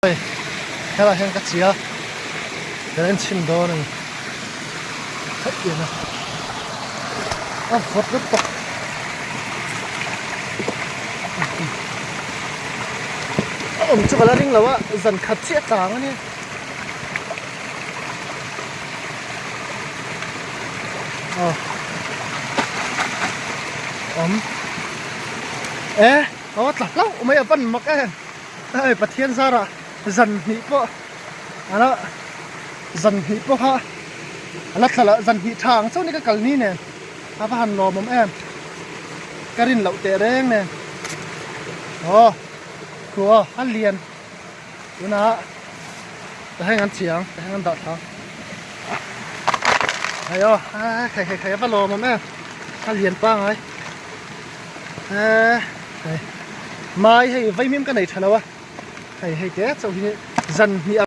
Hei helaiah hian ka chi a kan en chhin dawn a ni hetiang a a vawt lutuk a awm chu ka la ring lo a zan khat chiah tlang a nia. Aw awm e aw tla hlauh mai a van mak em. Hei Pathian zarah zan hnih pawh ala zan hnih pawha ala thla lah zan hnih tha ang chauh ni ka kal ni nen a va han lawmawm em ka rin loh teh reng nen aw khu aw a lian tunah ka heng an chiang ka heng an dah thla hei aw khai khai khai a va lawmawm em a lian pangai e hei mai hei vaimim ka nei tha lo a hei hei te chauh hi zan hnih a.